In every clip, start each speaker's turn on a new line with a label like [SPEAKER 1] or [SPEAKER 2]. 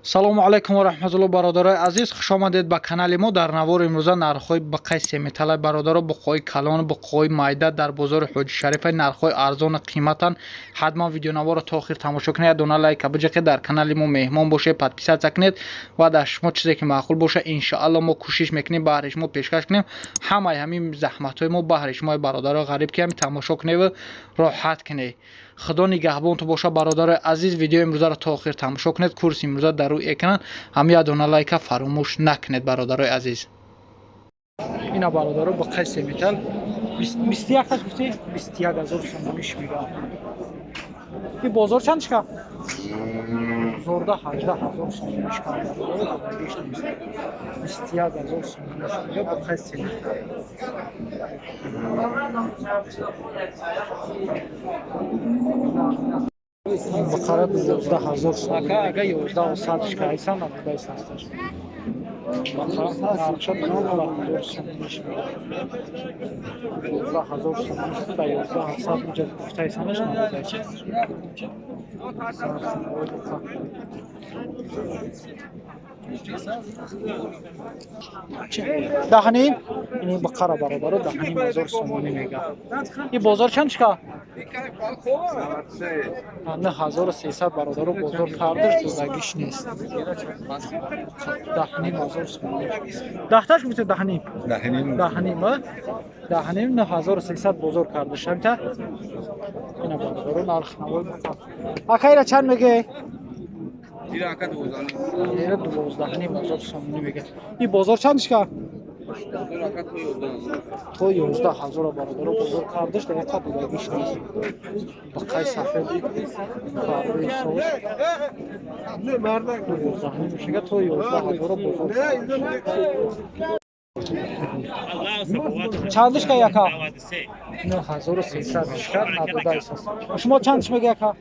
[SPEAKER 1] Салому алайкум ва раҳматулло, бародарои азиз, хушомадед ба канали мо. Дар навори имрӯза нархҳои буқаи семиталай, бародаро, буқҳои калон, буқҳои майда дар бозори Ҳоҷи Шарифа, нархҳои арзону қиматанд. Ҳатман видеонаворро то охир тамошо кунед, як дона лайка биҷақед, дар канали мо меҳмон бошед, подписаться кунед ва дар шумо чизе ки маъқул боша, иншоалло, мо кӯшиш мекунем, баҳри шумо пешкаш кунем. Ҳамаи ҳамин заҳматҳои мо баҳри шумо, бародарои ғариб, ки ҳами тамошо куневу роҳат кунед. Худо нигаҳбонту боша, бародарои азиз. Видеои имрӯзаро то охир тамошо кунед. Курси имрӯза дар рӯи экран. Ҳам як дона лайка фаромӯш накунед, бародарои азиз. Ина, бародаро, буқаи семитал 21 таш гуфтӣ, 21 000 сомониш мегӯям. И бозор чанд шка? Бозорда 18 000 сомониш кам, бародаро, додагиш нест. 21 000 сомониш мега буқаи семитал. Буқара 12 000 сомон ага, ёздаҳу садш кайсан набудаи састаш. Нархша 12 000 сомониш мега. 12 000 сомониш ба 11 сад муҷа гуфтаи санаш набудаи. Даҳним ини буқара, бародаро, 10 500 сомонӣ мега. И бозор чанд шка? 9300, бародаро, бозор кардаш, додагиш нест. 10 500 сомонӣ. Даҳташ гуфте, даҳним, даҳним, даҳним, 9300 бозор кардаш. Ҳамта ина, бародаро, нарх навои буқа. Ака, ира чанд меге? Ира 12 500 сомонӣ мега. И бозор чанд шка? То 11 000-а, бародаро, бозор кардаш, дақиқа додагиш нест. Буқаи сафеди фарбеи соз 12 5 мешага, то 11 000-а бозор. Чандишка, яка? 9300 шка, надодаисаст. Шумо чандиш мега, яка?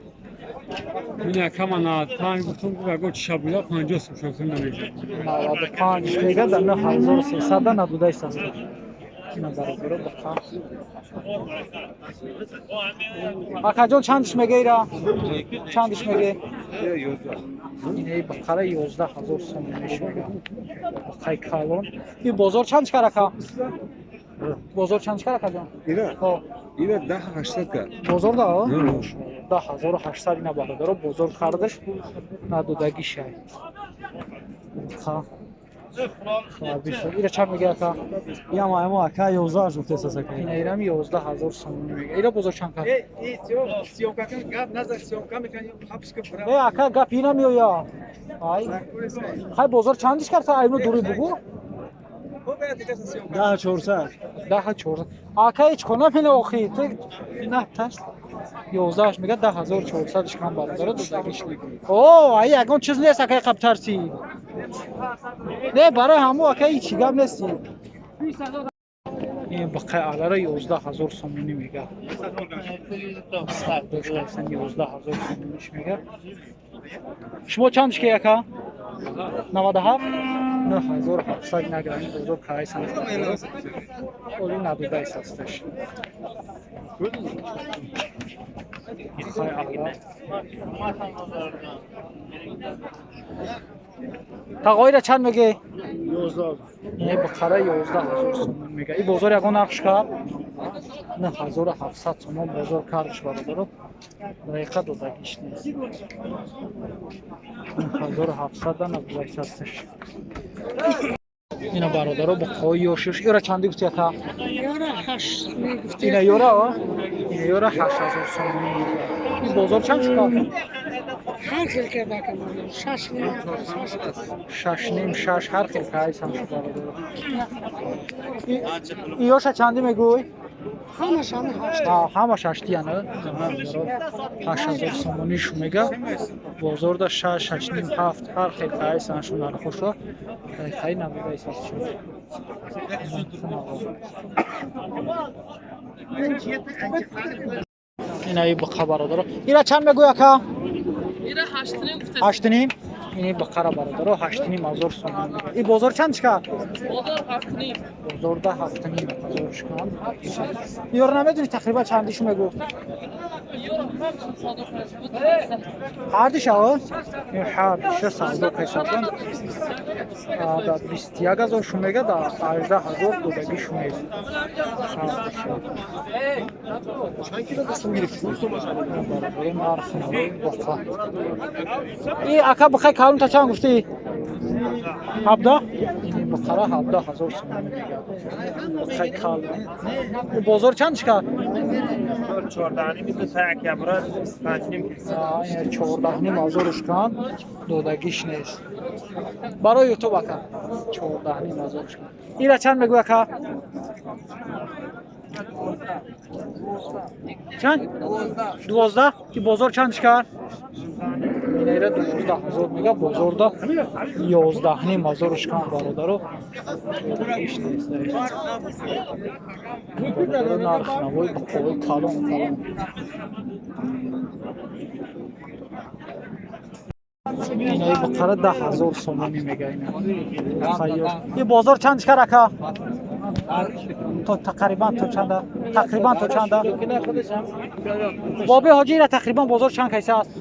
[SPEAKER 2] Ин якама 95 гуфтум, гуфт аго чиша буда, 50 сум шуд, намегирам.
[SPEAKER 1] 95 мега, дар 9300 надодаисаст. Ина, бародаро, буқа. Акаҷон, чандиш мега ира? Чандиш меге? Инаи буқара 11 000 сомониш мега. Буқаи калон. И бозор чанд шкар, ака? Бозор чанд шкар, акаҷон?
[SPEAKER 3] Ира?
[SPEAKER 1] Ҳо.
[SPEAKER 3] Ира 10 800 кард.
[SPEAKER 1] Бозор да? 10 800, ина, бародаро, бозор кардаш, надодагишай. Ира чанд мега, ака?
[SPEAKER 4] Ям аймо, ака, 11 гуфтеса, ака.
[SPEAKER 1] Ина ирам 11 000 сомонӣ мега. Ира бозор чанд кард? Э, ака, гап ина меоя. Ай. Хай, бозор чандиш кард? Айно дури бугу?
[SPEAKER 4] 10 400.
[SPEAKER 1] 10 400. Ака, ҳеч кона мена охи. Ту на тарс. Ёздаҳаш мега, 10 400 кам, бародаро, додагиш. О, ай ягон чиз нест, ака, қаб тарсӣ. Не, барои ҳамо, ака, ҳичи гап нести. Ин буқаи алара 11 000 сомонӣ мега. Доштасан, 11 000 сомониш мега. Шумо чандиш ки, яка? 97? 9700 награми бозор кайсан. Оли надодаис ҳасташ. Буқаи ала. Тағоира чанд меге?
[SPEAKER 4] 11.
[SPEAKER 1] Не, буқара 11 000 сомон мега. И бозор ягон нархш кард? 9700 сомон бозор кардш, бародаро. Дақиқа додагиш нест. 9700 надодагиш ҳасташ. Ина, бародаро, буқҳои ёшиш. Ира чанди гуфти, ака?
[SPEAKER 5] Ёра ҳашт мегуфти.
[SPEAKER 1] Ина ёра, а? Ина ёра 8000 сомонӣ мега. И бозор чанд шуд?
[SPEAKER 5] Ҳар хел карда, ака, бозор. Шаш ним, шаш.
[SPEAKER 1] Шаш ним, шаш, ҳар хел кайсан шуд, бародаро. И ёша чанди мегӯй?
[SPEAKER 5] Ҳамаш ҳами ҳашт.
[SPEAKER 1] Ҳамаш ҳаштиян, 8000 сомонишу мега. Бозорда шаш, шаш ним, ҳафт, ҳар хел кайсаншу нархошо. Дақиқаи набудаисаст шуд. Инаи буқа, бародаро. Ира чанд мегӯй, ака?
[SPEAKER 6] Ира ҳаштним гуфта.
[SPEAKER 1] Ҳаштним? Ини буқара, бародаро, 8 500 сомон. И бозор чанд шикар?
[SPEAKER 6] Бозор ҳафтним.
[SPEAKER 1] Бозорда 7 500 шикан. Ёро намедонӣ, тақрибан чандишу мегӯ? Ҳардиша ҳардиша савдо кайсатан да 21 000 шу мега, да 18 000 додагӣ шу нест. И ака бихай калонта чанд гуфтӣ? 17? Ини бухара 17 000 сомонӣ мега. Бухай калон. Бозор чанд шикар? 14 5 шикан додагиш нест. Барои ютуб ака 14 5 шикан. Ира чанд мегӯй ака? Чанд? 12. Ки бозор чанд шикар? Инера 12 000 мега, бозорда 11 500 шикан бародаро. Додагиш нест. Нарх навои буқои калон калон. Инаи буқара 10 000 сомонӣ мега ина. И бозор чанд шикар ака? То тақрибан то чанда? Тақрибан то чанда? Боби ҳоҷи ира тақрибан бозор чанд кайса аст?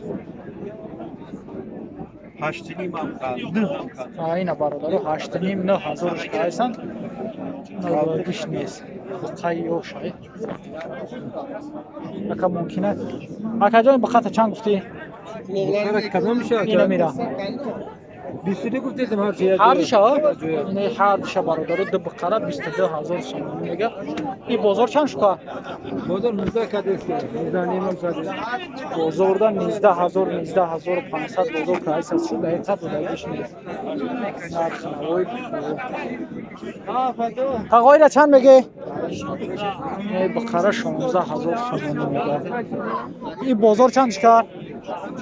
[SPEAKER 3] 8,5 ҳам кард.
[SPEAKER 1] Ина бародаро 8,5 9 ҳазор шикайсан. Надодагиш нест. Буқаи ёшай. Ака мумкин аст? Акаҷон буқата чанд гуфтӣ? Ина мира.
[SPEAKER 2] 22 гуфтем ҳар чӣ.
[SPEAKER 1] Ҳардиша? Ина ҳардиша бародаро ду буқара 22 000 сомонӣ мега. И бозор чанд шука?
[SPEAKER 2] Бозор 19 кадест. 19,5 кадест.
[SPEAKER 1] Бозорда 19 000 19 500 бозор прайс аст шуд, дақиқа додагиш нест. Нарх навои. Тағоира чанд меге? Ин буқара 16 000 сомонӣ мега. И бозор чанд шикар?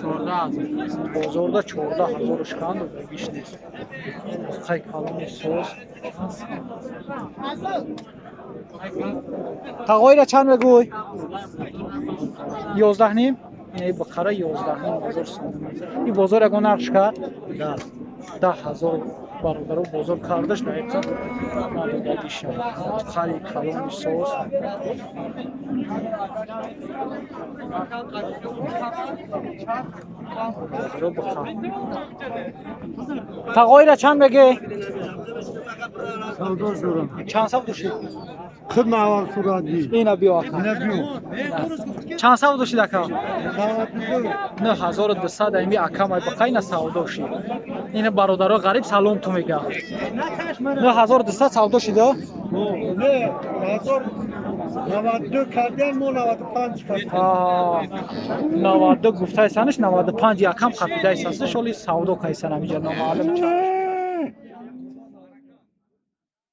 [SPEAKER 1] 14 000. Бозорда 14 000 шикан додагиш нест. Буқаи калони соз. Тағоира чанд мегӯй? 11,5? Ин буқара 11 500 сомонӣ. И бозор ягон нарх шикар? 10 000 бародаро бозор кардаш дақиқа надодагиша. Буқаи калони соз. Бародаро буқа. Тағоира чанд меге? Чанд сав дошти?
[SPEAKER 2] Худ навар суратди.
[SPEAKER 1] Ина биё ака.
[SPEAKER 2] Ина биё.
[SPEAKER 1] Чанд сав доштид ака? 9200 ами ака май бақай на савдо шид. Ина бародаро ғариб салом ту мега. 9200 савдо шид?
[SPEAKER 2] Не, 1092 кардем, мо 95 кардем.
[SPEAKER 1] 92 гуфтайсанаш 95 якам қапидайсанаш, оли савдо кайсан амиҷа номаълум чанд.